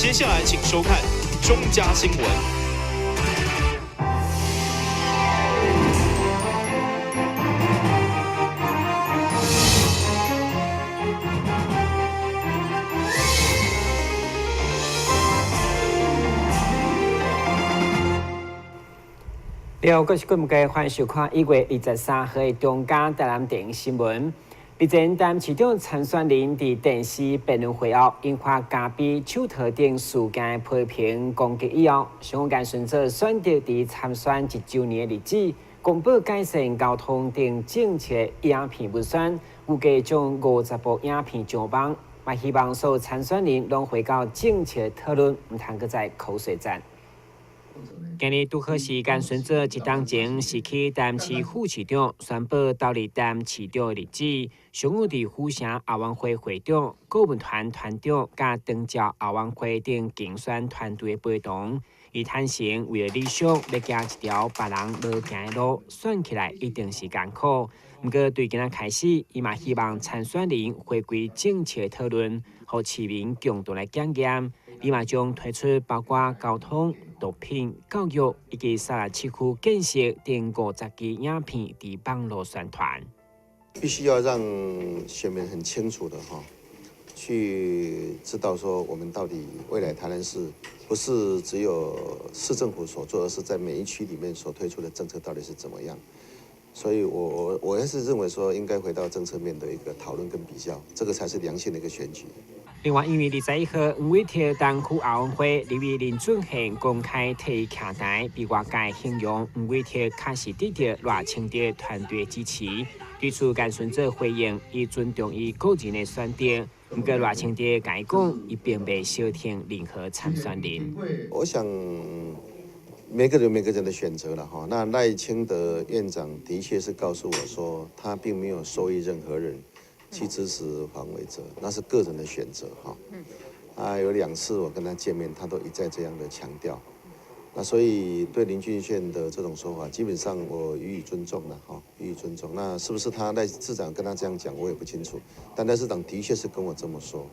接下來請收看中嘉新聞。了，閣是今日歡迎收看1月23號的中嘉台南電視新聞。日前，台南市長參選人佇電視辯論會後，引發咖啡手套頂事件的批評攻擊以後，想講選擇選擇佇參選一週年的日子，公布改善交通等政策影片文宣，預計將50部影片上網，嘛希望所有參選人攏回到政策討論，毋通閣再口水戰。今日拄好時間，選擇一當前是去台南市副市長宣布投入台南市長的日子，上午佇府城後援會會長、顧問團團長佮長照後援會等競選團隊的陪同，伊坦承為了理想，欲行一條別人無行的路，算起來一定是艱苦。毋過對今仔開始，伊嘛希望參選人回歸政策討論，予市民共同來檢驗。伊嘛將推出包括交通、毒品、教育以及37區建設等50支影片佇網路宣傳。必須要讓選民很清楚的哈，去知道說我們到底未來台南市不是只有市政府所做，而是在每一區裡面所推出的政策到底是怎麼樣。所以我還是認為說應該回到政策面的一個討論跟比較，這個才是良性的一個選舉。另外，因為21號黃偉哲東區奧運會立委林俊憲公開替伊徛台，被外界形容黃偉哲確實得到賴清德團隊支持。對此，江順哲回應，伊尊重伊個人的選擇。毋過賴清德共伊講，伊並袂相挺任何參選人。我想每個人每個人的選擇了哈。那賴清德院長的確是告訴我說，他並沒有授意任何人去支持黃偉哲，那是個人的選擇哈。啊，有兩次我跟他見面，他都一再這樣的強調。那所以對林俊憲的這種說法，基本上我予以尊重了哈，予以尊重。那是不是他賴市長跟他這樣講，我也不清楚。但賴市長的確是跟我這麼說，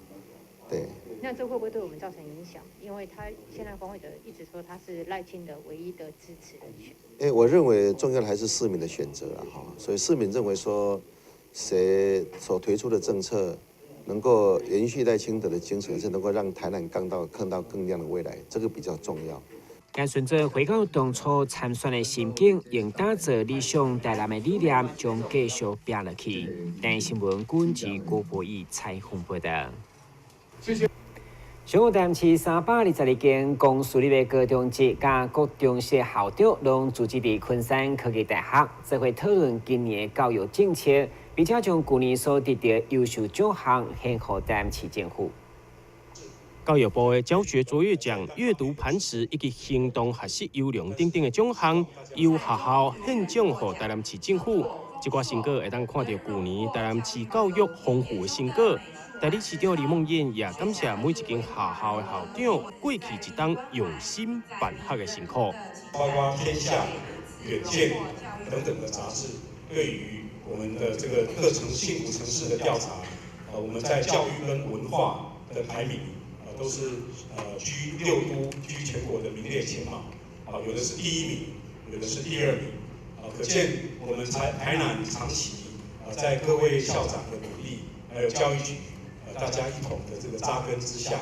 對。那這會不會對我們造成影響？因為他現在黃偉哲一直說他是賴清德唯一的支持人選。欸，我認為重要的還是市民的選擇了哈。所以市民認為說，誰所推出的政策能夠延續賴清德的精神，是能夠讓台南看到更亮的未來，這個比較重要。江順哲回顧當初參選的心境，用打造理想台南的理念，將繼續拼落去。台新聞軍事郭博義採訪報道。謝謝。上午台南市322間公私立的高中職佮國中小校長，攏組織佇昆山科技大學，做伙討論今年的教育政策，並且將舊年所得到優秀獎項獻予台南市政府。教育部的教學卓越獎、閱讀磐石以及行動學習優良等等的獎項，由學校獻獎予台南市政府。這寡成果會當看著舊年台南市教育豐富的成果。代理市長李孟諺也感謝每一間學校的校長過去一冬用心辦學的辛苦。包括天下、遠見等等的雜誌，對於我們的這個各城幸福城市的調查，我們在教育跟文化的排名，都是居六都居全國的名列前茅，啊，有的是第一名，有的是第二名，啊，可見我們台南長期啊，在各位校長的努力，還有教育局，大家一同的這個紮根之下，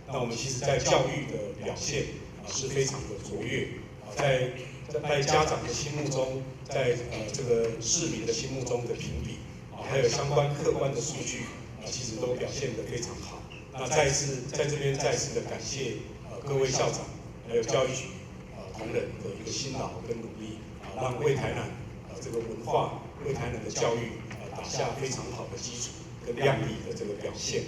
那我們其實在教育的表現啊是非常的卓越，啊，在家長的心目中，在這個市民的心目中的評比，啊，還有相關客觀的數據，啊，其實都表現得非常好。那再次在這邊再次的感謝各位校長，還有教育局同仁的一個辛勞跟努力，啊，讓為台南這個文化、為台南的教育打下非常好的基礎跟亮麗的這個表現。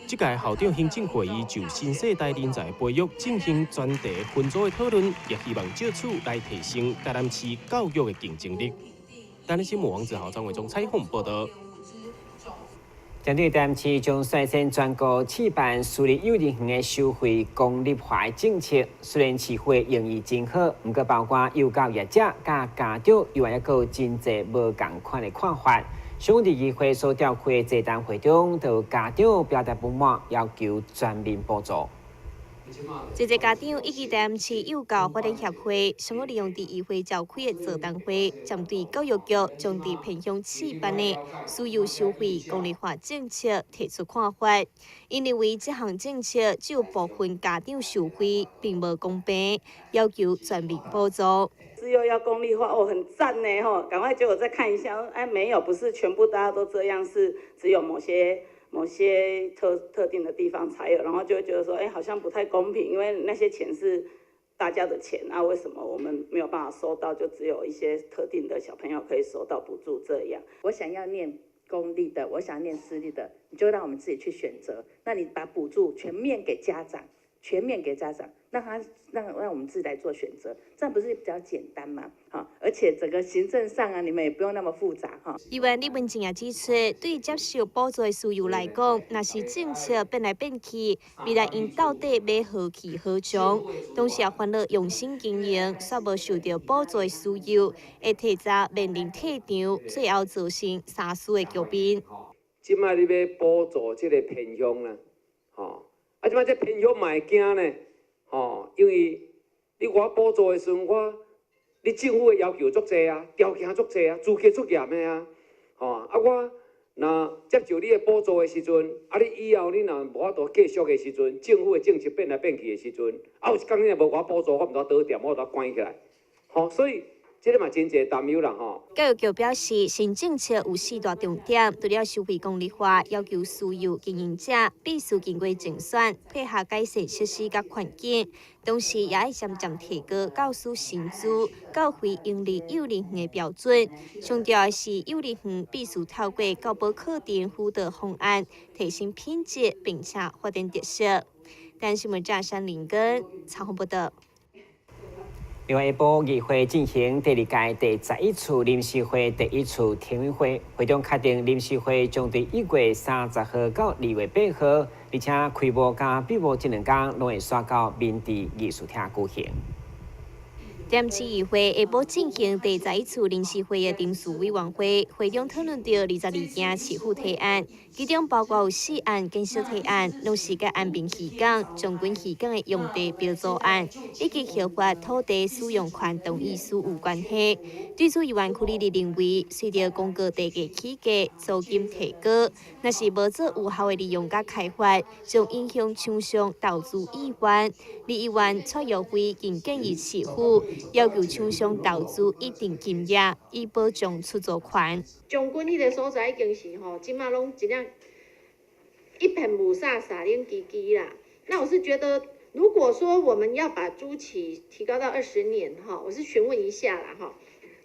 這屆校長行政會議就新世代人才培育進行專題分組的討論，也希望藉此來提升台南市教育的競爭力。台南新聞王子豪、張偉忠採訪報道。針對台南市將率先全國試辦私立幼兒園的收費公立化的政策，雖然市府的用意真好，毋過包括幼教業者佮家長，猶還閣有真濟無仝款的看法。上日議會所召開的座談會中，就有家長表達不滿，要求全面補助。這濟家長以及台南市幼教發展協會，上午利用佇議會召開的座談會，針對教育局將佇偏鄉試辦的私幼收費公立化政策提出看法。𪜶認為這項政策只有部分家長受惠，並無公平，要求全面補助。私幼要公立化，哦，很讚呢，吼，趕快叫我再看一下，哎，沒有，不是全部大家都這樣，是只有某些特定的地方才有，然後就會覺得說，哎，好像不太公平，因為那些錢是大家的錢，啊，為什麼我們沒有辦法收到？就只有一些特定的小朋友可以收到補助這樣。我想要念公立的，我想念私立的，你就讓我們自己去選擇。那你把補助全面給家長，全面給家長，讓他讓我們自己來做選擇，這樣不是比較簡單嗎？哈，而且整個行政上啊，你們也不用那麼複雜哈。議員李文靜也指出，對接受補助的私幼來講，若是政策變來變去，未來𪜶到底欲何去何從？同時也煩惱用心經營，煞無受著補助的私幼，會提早面臨退場，最後造成三輸的局面。這擺你欲補助這个偏鄉啦，吼，啊，這擺這偏鄉嘛會驚呢，吼，因為你我補助的時陣，我你政府的要求足濟啊，條件足濟啊，資格足嚴的啊，吼，啊我若接受你的補助的時陣，啊你以後你若無法度繼續的時陣，政府的政策變來變去的時陣，啊有一工你若無予我補助，我毋知倒店，我就關起來，吼，所以這个嘛真濟擔憂啦吼。教育局表示，新政策有四大重點，除了收費公立化，要求私幼經營者必須經過甄選，配合改善設施佮環境，同時也會漸漸提高教師薪資、到非營利幼兒園的標準。強調的是，幼兒園必須透過教保課程輔導方案，提升品質，並且發展特色。台視新聞張山林根採訪報道。另外下晡議會進行第二屆第11次臨時會第一次聽證會，會中確定臨時會將佇1月30號到2月8號，而且開幕佮閉幕這兩工攏會徙到明治藝術廳舉行。台南市議會下晡進行第11次臨時會的臨時委員會，會中討論著22件市府提案，其中包括有四案建設提案，攏是佮安平漁港、將軍漁港的用地標租案，以及核發土地使用權同意書有關係。對此，議員柯立律認為，隨著公告地價起價、租金提高，若是無做有效的利用佮開發，將影響廠商投資意願。李議員蔡玉輝更建議市府要求廠商投資一定金額，以保障出租權。將軍彼个所在已經是吼，這馬攏真正一片霧煞煞、冷吱吱啦。那我是覺得，如果說我們要把租期提高到20年，哈，我是詢問一下啦，哈。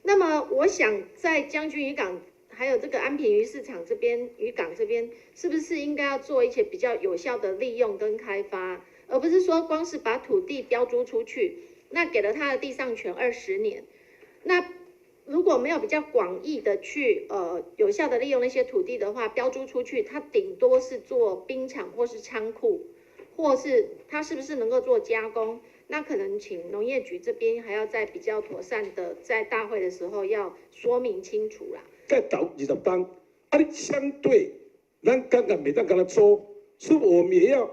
那麼我想在將軍漁港還有這個安平魚市場這邊漁港這邊，是不是應該要做一些比較有效的利用跟開發，而不是說光是把土地標租出去？那給了他的地上權二十年，那如果沒有比較廣義的去有效的利用那些土地的話，標租出去，它頂多是做冰場或是倉庫，或是它是不是能夠做加工？那可能請農業局這邊還要再比較妥善的在大會的時候要說明清楚啦。再投20冬，啊，你相對，咱感覺袂當共他租，是我們也要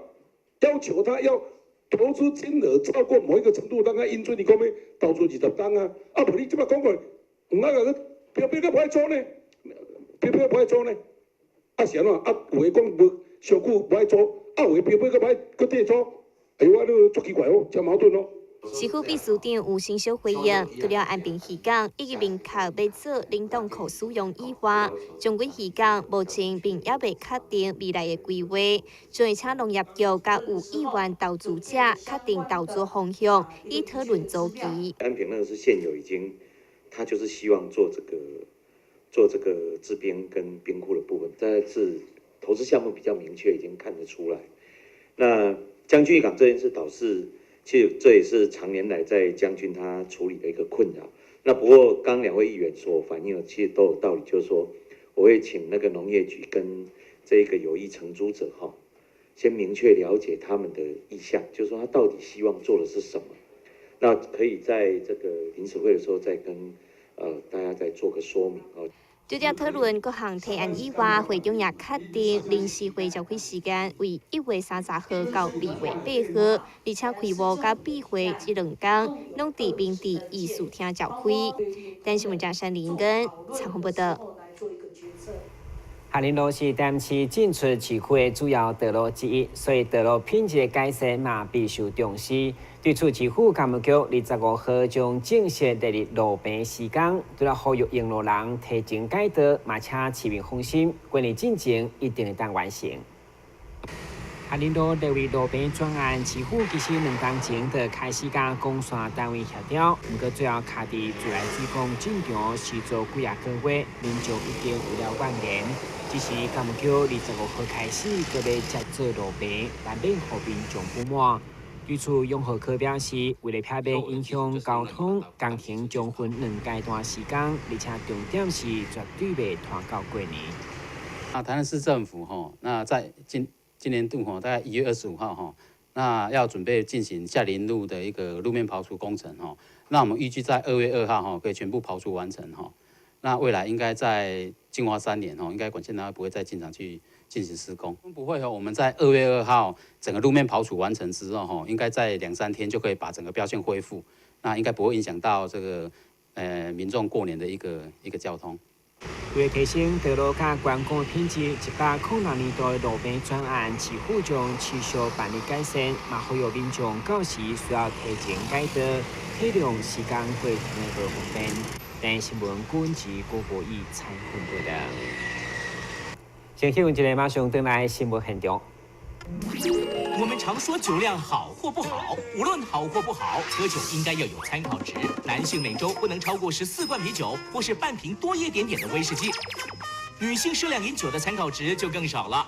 要求他要投資金額超過某一個程度，咱才允准你講欲投資20冬啊！啊，無你這擺講過，毋愛共標標閣無愛租呢，標標無愛租呢，啊是按怎？啊有的講無傷久無愛租，啊有的標標閣無愛閣繼租，哎呦，啊你足奇怪哦，誠矛盾哦。市府秘書長吳新修回應，除了安平漁港已經明確欲做冷凍庫使用以外，將軍漁港目前並猶未確定未來的規劃，將會請農業局佮有意願投資者確定投資方向，以討論租期。安平那個是現有已經，他就是希望做這個製冰跟冰庫的部分，但是投資項目比較明確，已經看得出來。那將軍漁港這件事導致。其實這也是常年來在將軍他處理的一個困擾。那不過剛兩位議員所反映的其實都有道理，就是說我會請那個農業局跟這個有意承租者哈，先明確了解他們的意向，就是說他到底希望做的是什麼。那可以在這個臨時會的時候再跟大家再做個說明哦。除了討論各項提案以外，會長也確定臨時會召開時間為1月30號到2月8號，而且開幕佮閉會這兩天攏佇明治藝術廳召開。台視新聞張林根採訪報導。翰林路是台南市進出市區的主要道路之一，所以道路品質的改善嘛備受重視。對此，市府工務局25號將正式列入路平施工，除了呼籲用路人提前改道，嘛請市民放心，過年進前一定會當完成。翰林路列為路平專案，市府其實兩冬前就開始佮工線單位協調，毋過最後卡佇自來水管進場需做幾仔個月，民眾已經有了怨言。只是工務局25號開始，閣欲接做路平，難免予民眾不滿。對此，永和科表示，為了避免影響交通，工程將分兩階段施工，而且重點是絕對袂拖到過年。啊，台南市政府吼，那在今年度吼，大概1月25號吼，那要準備進行下林路的一個路面刨除工程吼，那我們預計在2月2號吼，可以全部刨除完成吼。那未來應該在進化3年吼，應該管線單位不會再進場去進行施工。不會吼，我們在2月2號整個路面刨除完成之後吼，應該在2、3天就可以把整個標線恢復，那應該不會影響到這個民眾過年的一個交通。為提升道路佮觀光品質，106年度的路平專案，市府將持續辦理改善，嘛呼籲民眾到時需要提前改道，體諒時間過程的無方便。台視新聞郭志郭國義採訪報導。先去問一下，馬上轉來新聞現場。我們常說酒量好或不好，無論好或不好，喝酒應該要有參考值。男性每週不能超過14罐啤酒，或是半瓶多一點點的威士忌。女性適量飲酒的參考值就更少了。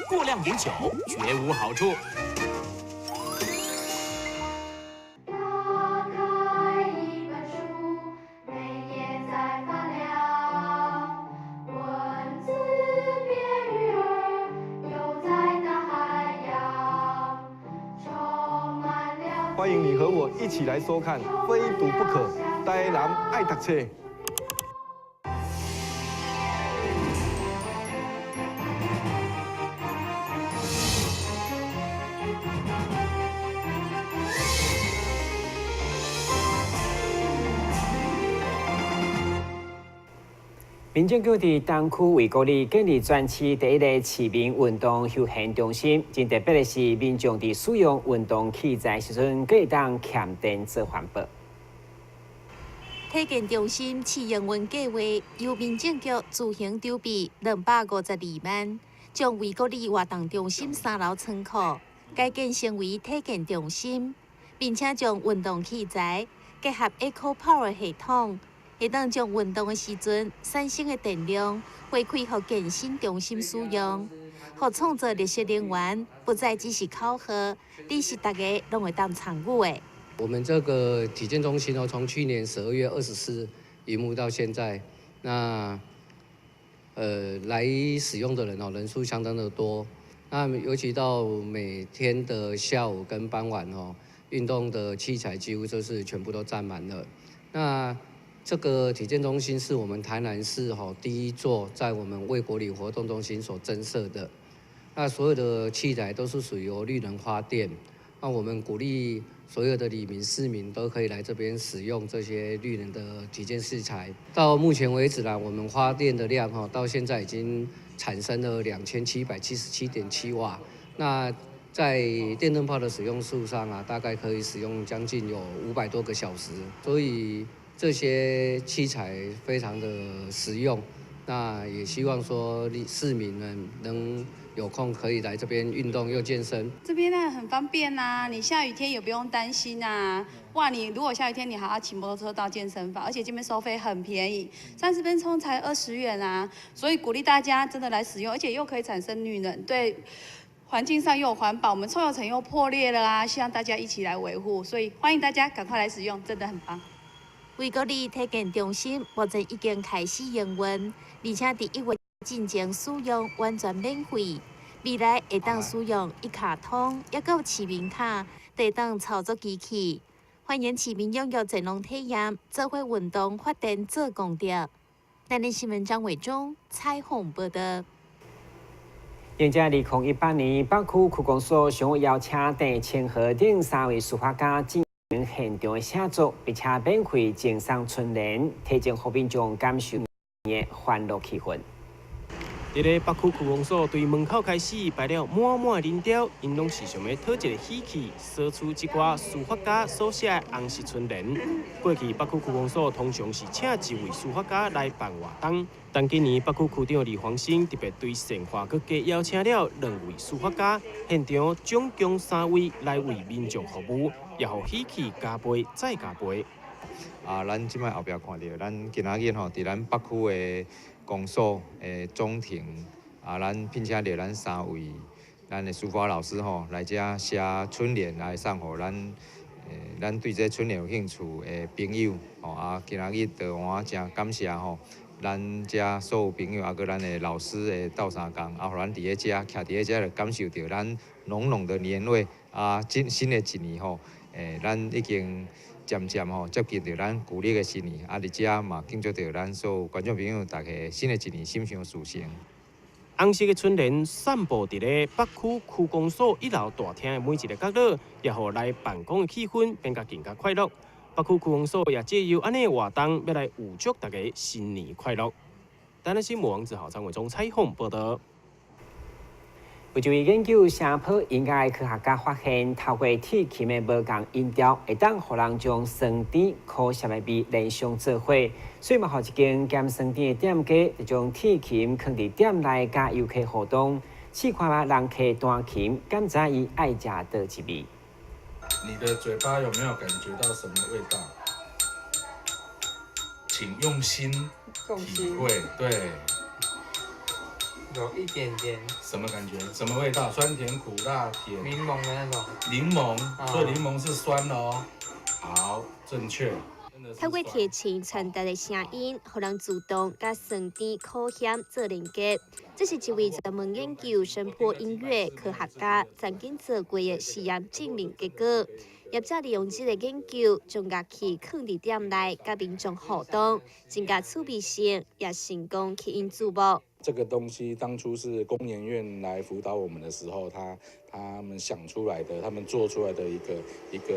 過量飲酒絕無好處。歡迎你和我一起來收看《非讀不可》，台南愛讀冊。民政局佇東區衛國里建立全市第一个市民運動休閒中心，真特別的是，民眾佇使用運動器材時陣，閣會當慳電做環保。體健中心試營運計劃由民政局自行籌備252萬，將衛國里活動中心3樓倉庫改建成為體健中心，並且將運動器材結合 Eco Power 系統。會當將運動的時陣產生的電量回饋予健身中心使用，予創造綠色能源不再只是口號，而是大家攏會當參與的。我們這個體健中心哦，從去年12月24營幕到現在，那來使用的人哦，人數相當的多。那尤其到每天的下午跟傍晚哦，運動的器材幾乎就是全部都佔滿了。那這個體健中心是我們台南市吼第一座在我們衛國里活動中心所增設的。那所有的器材都是屬於由綠能發電。那我們鼓勵所有的里民市民都可以來這邊使用這些綠能的體健器材。到目前為止啦，我們發電的量吼到現在已經產生了2777.7瓦。那在電燈泡的使用數上啊，大概可以使用將近有500多個小時，所以這些器材非常的實用，那也希望說市民們能有空可以來這邊運動又健身。這邊呢很方便啊，你下雨天也不用擔心啊。哇，你如果下雨天你還要騎摩托車到健身房，而且這邊收費很便宜，30分鐘才20元啊。所以鼓勵大家真的來使用，而且又可以產生綠能，對環境上又有環保，我們臭氧層又破裂了啊。希望大家一起來維護，所以歡迎大家趕快來使用，真的很棒。衛國里體健中心目前已經開始營運，而且佇1月進前使用完全免費。未來會當使用一卡通，抑閣有市民卡，會當操作機器。歡迎市民踴躍前往體驗，做伙運動發電做功德。台南新聞張偉忠採訪報道。迎接2018年，北區區公所想邀請鄭清河等三位書法家進行現場的寫作，並且免費贈送春聯，提前予民眾感受的歡樂氣氛。佇咧北區區公所對門口開始擺了滿滿的輪雕，𪜶攏是想欲討一个喜氣，掃出這寡書法家所寫的紅色春聯。過去北區區公所通常是請一位書法家來辦活動，但今年北區區長李黃生特別對善化閣加邀請了兩位書法家，現場總共三位來為民眾服務，也予喜氣加倍再加倍。啊，咱這擺後壁看著，咱今仔日吼，佇咱北區的公所的中庭，啊，咱聘請著咱三位咱的書法老師吼，來遮寫春聯來送予咱，咱對這春聯有興趣的朋友，吼啊，今仔日就我誠感謝吼，咱遮所有朋友，啊，閣咱的老師的鬥相共，啊，予咱佇咧遮，徛佇咧遮就感受著咱濃濃的年味，啊，新新的一年吼，咱已經漸漸吼接近著咱舊曆的新年，啊，佇遮嘛敬祝著咱所有觀眾朋友，大家新的一年心想事成。紅色的春聯散布佇咧北區區公所一樓大廳的每一个角落，也予來辦公的氣氛變甲更加快樂。北區區公所也藉由按呢活動，欲來預祝大家新年快樂。台南新聞王子豪、張偉忠採訪報道。有一位研究聲波音樂的科學家發現，透過鐵琴的無仝音調，會當予人將酸甜苦澀的味聯想做伙。所以嘛，予一間鹹酸甜的店家，就將鐵琴囥佇店內，佮遊客互動，試看覓人客彈琴，敢知伊愛食佗一味。你的嘴巴有沒有感覺到什麼味道？請用心體會，對。有一點點。什麼感覺？什麼味道？酸甜苦辣甜。檸檬的那種。檸檬，所以檸檬是酸哦。好，正確。透過鐵琴傳達的聲音，予人自動佮酸甜苦鹹做連結。這是一位專門研究聲波音樂科學家曾經做過的實驗證明結果。業者利用這个研究，將樂器囥佇店內，佮民眾互動，增加趣味性，也成功吸引注目。這個東西當初是工研院來輔導我們的時候，他們想出來的，他們做出來的一個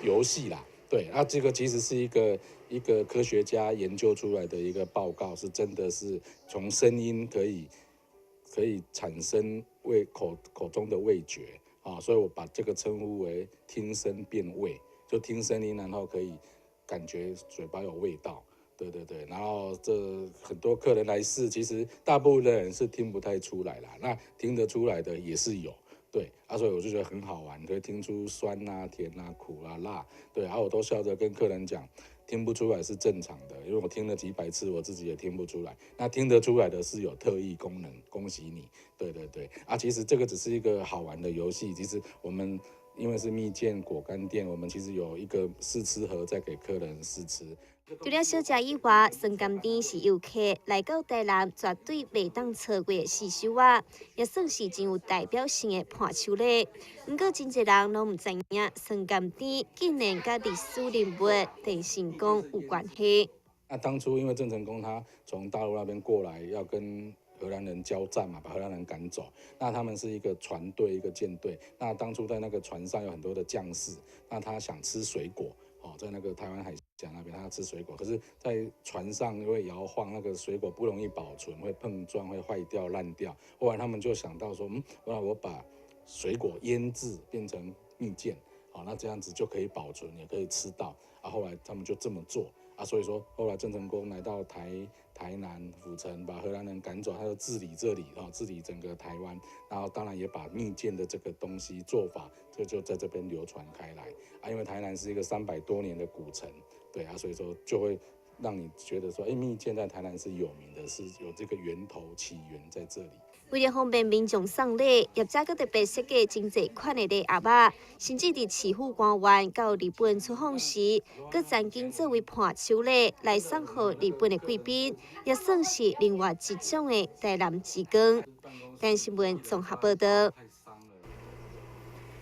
遊戲啦。對，啊，這個其實是一個科學家研究出來的一個報告，是真的是從聲音可以產生味口中的味覺啊，所以我把這個稱呼為聽聲辨味，就聽聲音，然後可以感覺嘴巴有味道。對對對，然後這很多客人來試，其實大部分的人是聽不太出來啦，那聽得出來的也是有。對，啊，所以我就覺得很好玩，可以聽出酸啊、甜啊、苦啊、辣，對，然後我都笑着跟客人講，聽不出來是正常的，因為我聽了幾百次，我自己也聽不出來。那聽得出來的是有特異功能，恭喜你。對對對，啊，其實這個只是一個好玩的遊戲，其實我們因為是蜜餞果乾店，我們其實有一個試吃盒在給客人試吃。除了小食以外，酸甘甜是遊客來到台南絕對袂當錯過的四收仔，也算是真有代表性的伴手禮。毋過真濟人攏毋知影，酸甘甜竟然佮歷史人物鄭成功有關係。那當初因為鄭成功他從大陸那邊過來，要跟荷蘭人交戰嘛，把荷蘭人趕走。那他們是一個船隊，一個艦隊。那當初在那個船上有很多的將士，那他想吃水果。哦，在那個台灣海峽那邊，他吃水果，可是，在船上因為搖晃，那個水果不容易保存，會碰撞，會壞掉、爛掉。後來他們就想到說，那我把水果醃製變成蜜餞，好，那這樣子就可以保存，也可以吃到。啊，後來他們就這麼做。啊，所以說後來鄭成功來到台南府城，把荷蘭人趕走，他就治理這裡，啊，治理整個台灣，然後當然也把蜜餞的這個東西做法，就在這邊流傳開來。啊，因為台南是一個300多年的古城，對啊，所以說就會讓你覺得說，哎，蜜餞在台南是有名的，是有這個源頭起源在這裡。為了方便民眾送禮，業者閣特別設計真濟款的禮盒仔，甚至佇市府官員到日本出訪時，閣曾經作為伴手禮來送予日本的貴賓，也算是另外一種的台南之光。台新聞綜合報道。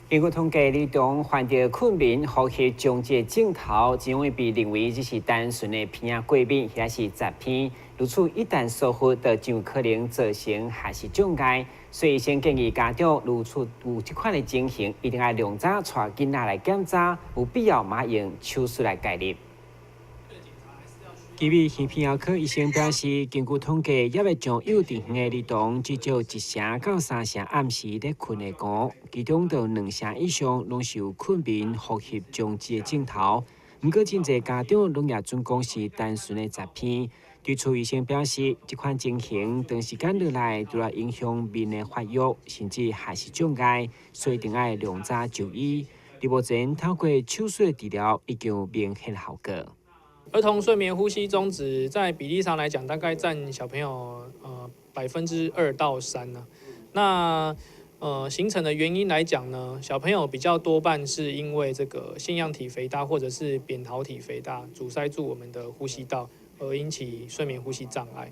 根據統計，兒童患著睏眠呼吸中止的症頭，真容易被認為只是單純的鼻仔過敏，或是雜鼻。如此一旦疏忽，就真有可能造成學習障礙。所以醫生建議家長，如出有這款的情形，一定愛量早帶囡仔來檢查，有必要嘛用手術來介入。吉美耳鼻喉科醫生表示，根據統計，猶未上幼稚園的兒童，至少1成到3成暗時咧睏會糊，其中就2成以上攏是有睏眠呼吸中止的症頭。毋過，真濟家長攏也準講是單純的雜鼻。對此，醫生表示，這款情形長時間落來，除了影響面的發育，甚至學習障礙，所以一定愛量早就醫。而目前透過手術治療，已經有明顯效果。兒童睡眠呼吸中止在比例上來講，大概佔小朋友2%到3%呢。那形成的原因來講呢，小朋友比較多半是因為這個腺樣體肥大或者是扁桃體肥大阻塞住我們的呼吸道，而引起睡眠呼吸障礙。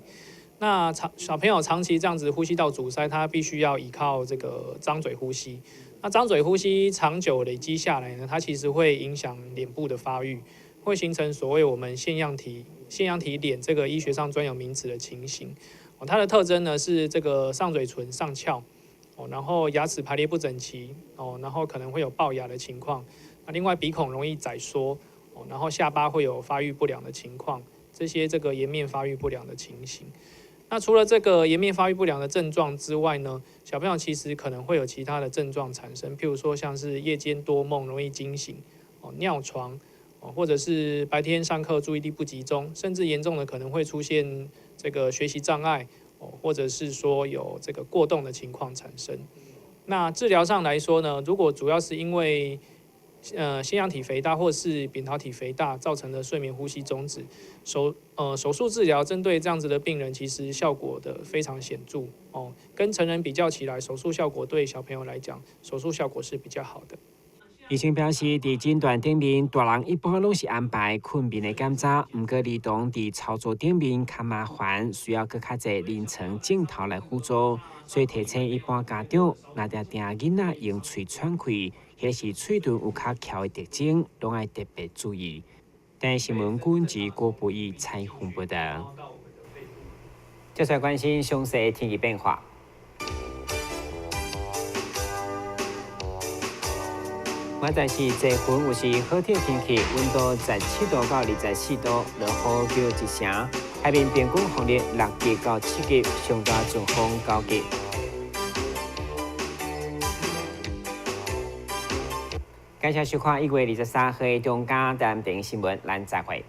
那小朋友長期這樣子呼吸道阻塞，他必須要依靠這個張嘴呼吸。那張嘴呼吸長久累積下來呢，它其實會影響臉部的發育。會形成所謂我們腺樣體臉這個醫學上專有名詞的情形。哦，它的特徵呢是這個上嘴唇上翹，哦，然後牙齒排列不整齊，哦，然後可能會有龅牙的情況。那另外鼻孔容易窄縮，哦，然後下巴會有發育不良的情況，這些這個顏面發育不良的情形。那除了這個顏面發育不良的症狀之外呢，小朋友其實可能會有其他的症狀產生，譬如說像是夜間多夢、容易驚醒，哦，尿床。或者是白天上課注意力不集中，甚至嚴重的可能會出現這個學習障礙，或者是說有這個過動的情況產生。那治療上來說呢，如果主要是因為腺樣體肥大或是扁桃體肥大造成的睡眠呼吸中止，手術治療針對這樣子的病人，其實效果的非常顯著哦。跟成人比較起來，手術效果對小朋友來講，手術效果是比較好的。醫生表示，佇診斷頂面，大人一般攏是安排睏眠的檢查，毋過兒童佇操作頂面較麻煩，需要閣較濟臨床鏡頭來輔助，所以提醒一般家長，若定定囡仔用喙喘氣，或是喙唇有較翹的特徵，攏愛特別注意。台視新聞郭志郭博義採訪報導。接下來關心詳細天氣變化。現在是濟雲，有時好天天氣，溫度17度到24度，落雨叫一成。海面平均風力6級到7級，上大陣風9級。感謝收看1月23號的中嘉台電視新聞，咱再會。